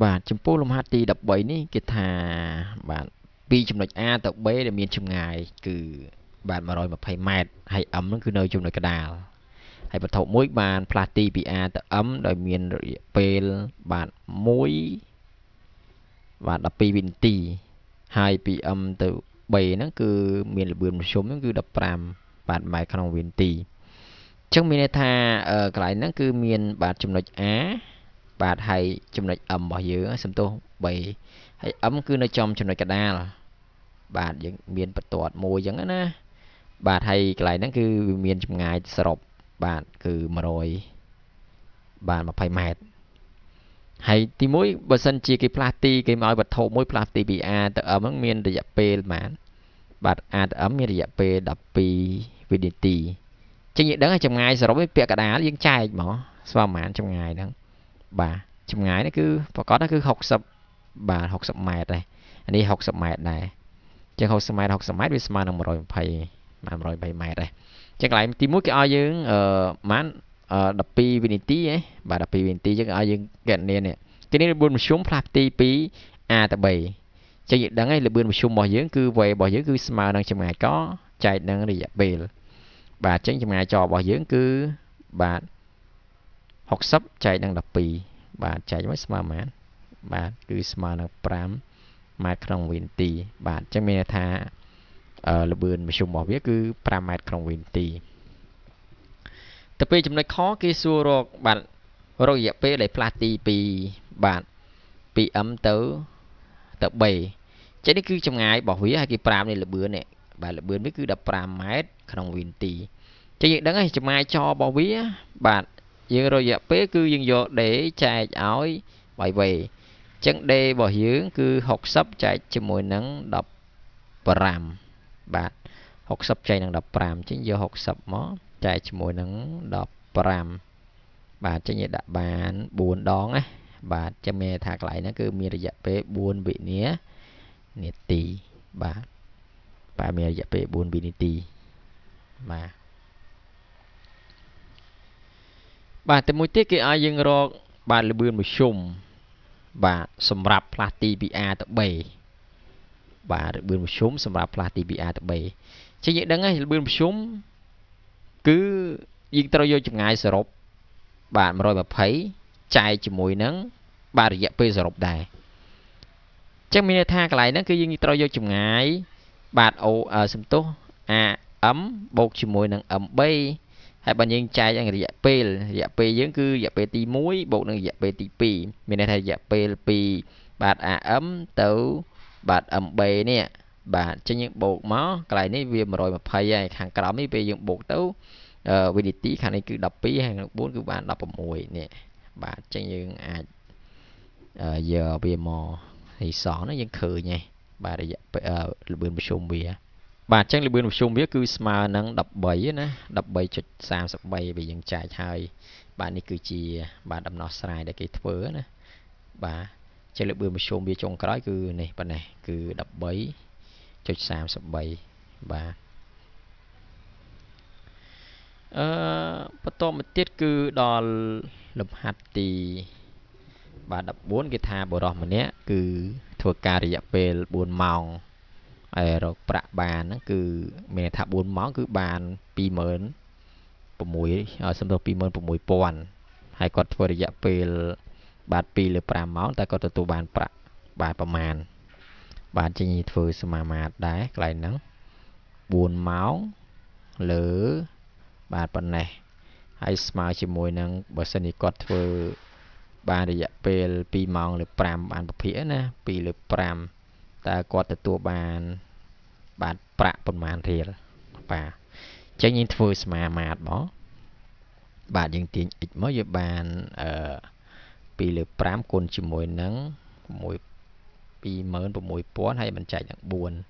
បាទចំពោះលំហាត់ទី13នេះគេថាបាទពីចំណុច A ទៅ B ដែលមានចម្ងាយគឺបាទ120ម៉ែត្រហើយ M ហ្នឹងគឺនៅចំណុចកណ្ដាលហើយវត្ថុមួយបានផ្លាស់ទីពី A ទៅ M ដោយមានរយៈពេលបាទ1បាទ12វិនាទីហើយពី M ទៅ B ហ្នឹងគឺមានល្បឿនមធ្យមហ្នឹងគឺ15បាទម៉ែត្រក្នុងវិនាទីអញ្ចឹងមានន័យថាកន្លែងហ្នឹងគឺមានបាទចំណុច A បាទហើយចំណុច M របស់យើងសំទោស B ហើយ M គឺនៅចំចំណុចកណ្ដាលបាទយើងមានបន្ទាត់មួយអញ្ចឹងណាបាទហើយកន្លែងហ្នឹងគឺវាមានចម្ងាយសរុបបាទគឺ100បាទ20ម៉ែត្រហើយទី1បើសិនជាគេផ្លាស់ទីគេមកឲ្យវត្ថុមួយផ្លាស់ទីពី A ទៅ M ហ្នឹងមានរយៈពេលប៉ុន្មានបាទ A ទៅ M មានរយៈពេល12វិនាទីចឹងយើងដឹងចម្ងាយសរុបវាពាក់កណ្ដាលយើងចែកមកស្មើប៉ុន្មានចម្ងាយហ្នឹងបាទចម្ងាយនេះគឺប្រកបគឺ60បាទ60ម៉ែត្រដែរអានេះ60ម៉ែត្រដែរចឹង60ម៉ែត្រ60ម៉ែត្រវាស្មើនឹង120បាទ120ម៉ែត្រដែរចឹងកន្លែងទី1គេឲ្យយើងប៉ុន្មាន12វិនាទីហ៎បាទ12វិនាទីចឹងឲ្យយើងគណនានេះគេនេះល្បឿនមធ្យមផ្លាស់ទីពី A ទៅ B ចឹងយើងដឹងហើយល្បឿនមធ្យមរបស់យើងគឺ V របស់យើងគឺស្មើនឹងចម្ងាយកចែកនឹងរយៈពេលបាទចឹងចម្ងាយចរបស់យើងគឺបាទ60ចែកនឹង12បាទចែកមកស្មើប៉ុន្មានបាទគឺស្មើនឹង5ម៉ែត្រក្នុងវិនាទីបាទអញ្ចឹងមានន័យថាល្បឿនមធ្យមរបស់វាគឺ5ម៉ែត្រក្នុងវិនាទីទៅពេលចំណុចខគេសួររកបាទរករយៈពេលដែលផ្លាស់ទីពីបាទពី M ទៅ B ចឹងនេះគឺចម្ងាយរបស់វាហើយគេប្រាប់នេះល្បឿននេះបាទល្បឿនវាគឺ15ម៉ែត្រក្នុងវិនាទីចឹងយើងដឹងហើយចម្ងាយចរបស់វាបាទយើងរយៈពេលគឺយើងយក D ចែកឲ្យ V ចឹង D របស់យើងគឺ60ចែកជាមួយនឹង15បាទ60ចែកនឹង15ចឹងយក60មកចែកជាមួយនឹង15បាទចឹងយើងដាក់បាន4ដងណាបាទចឹងមានថាកន្លែងហ្នឹងគឺមានរយៈពេល4វិនាទីបាទបាទមានរយៈពេល4វិនាទីបាទបាទតែមួយទៀតគេឲ្យយើងរកបាទល្បឿនមធ្យមបាទសម្រាប់ផ្លាស់ទីពី A ទៅ B បាទល្បឿនមធ្យមសម្រាប់ផ្លាស់ទីពី A ទៅ B ចឹងយើងដឹងហើយល្បឿនមធ្យមគឺយើងត្រូវយកចម្ងាយសរុបបាទ120ចែកជាមួយនឹងបាទរយៈពេលសរុបដែរចឹងមានន័យថាកន្លែងហ្នឹងគឺយើងត្រូវយកចម្ងាយបាទ O សំទោស AM បូកជាមួយនឹង MB ហើយបើយើងចែកនឹងរយៈពេលយើងគឺរយៈពេលទី1បូកនឹងរយៈពេលទី2មានន័យថារយៈពេលពីបាទ AM ទៅបាទ MB នេះបាទអញ្ចឹងយើងបូកមកកន្លែងនេះវា120ហើយខាងក្រោមនេះពេលយើងបូកទៅវិនាទីខាងនេះគឺ12ហើយ4គឺបាន16នេះបាទអញ្ចឹងយើងអាចយកវាមកនេះសងហ្នឹងយើងឃើញហើយបាទរយៈល្បឿនមធ្យមវាបាទអញ្ចឹងល្បឿនមធ្យមវាគឺស្មើនឹង13ណា 13.33 បើយើងចែកហើយបាទនេះគឺជាបាទដំណោះស្រាយដែលគេធ្វើណាបាទជាល្បឿនមធ្យមវាចុងក្រោយគឺនេះប៉ុណ្ណេះគឺ 13.33 បាទបន្តមកទៀតគឺដល់លំហាត់ទីបាទ14គេថាបុរសម្នាក់គឺធ្វើការរយៈពេល4ម៉ោងហើយរកប្រាក់បានហ្នឹងគឺមានន័យថា4ម៉ោងគឺបាន26000សំដៅ26000ហើយគាត់ធ្វើរយៈពេលបាទ2លើ5ម៉ោងតែគាត់ទទួលបានប្រាក់បាទប្រមាណបាទចេញធ្វើសមាមាត្រដែរកន្លែងហ្នឹង4ម៉ោងលើបាទប៉ុណ្ណេះហើយស្មើជាមួយនឹងបើសិនជាគាត់ធ្វើបានរយៈពេល2ម៉ោងលើ5បានពភាគណា2លើ5តើគាត់ទទួលបានបាទប្រាក់ប៉ុន្មានរៀលបាទអញ្ចឹងយើងធ្វើសមាមាត្រមកបាទយើងទាញ x មកយើងបាន2លើ5គុណជាមួយនឹង26000ហើយបញ្ចែកនឹង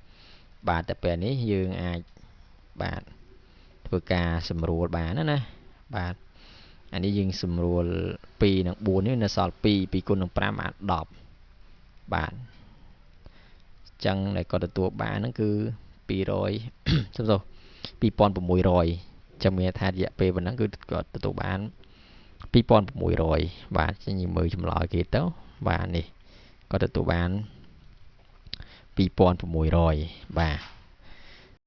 4បាទតែពេលនេះយើងអាចបាទធ្វើការសម្រួលបានណាបាទអានេះយើងសម្រួល2និង4នេះនៅសល់2 2គុណនឹង5បាន10បាទចឹងដែលគាត់ទទួលបានហ្នឹងគឺ200សំទោស2600ចាំមានថារយៈពេលប៉ុណ្ណឹងគឺគាត់ទទួលបាន2600បាទចឹងយើងមើលចម្លើយគេទៅ បាទនេះគាត់ទទួលបាន2600បាទ។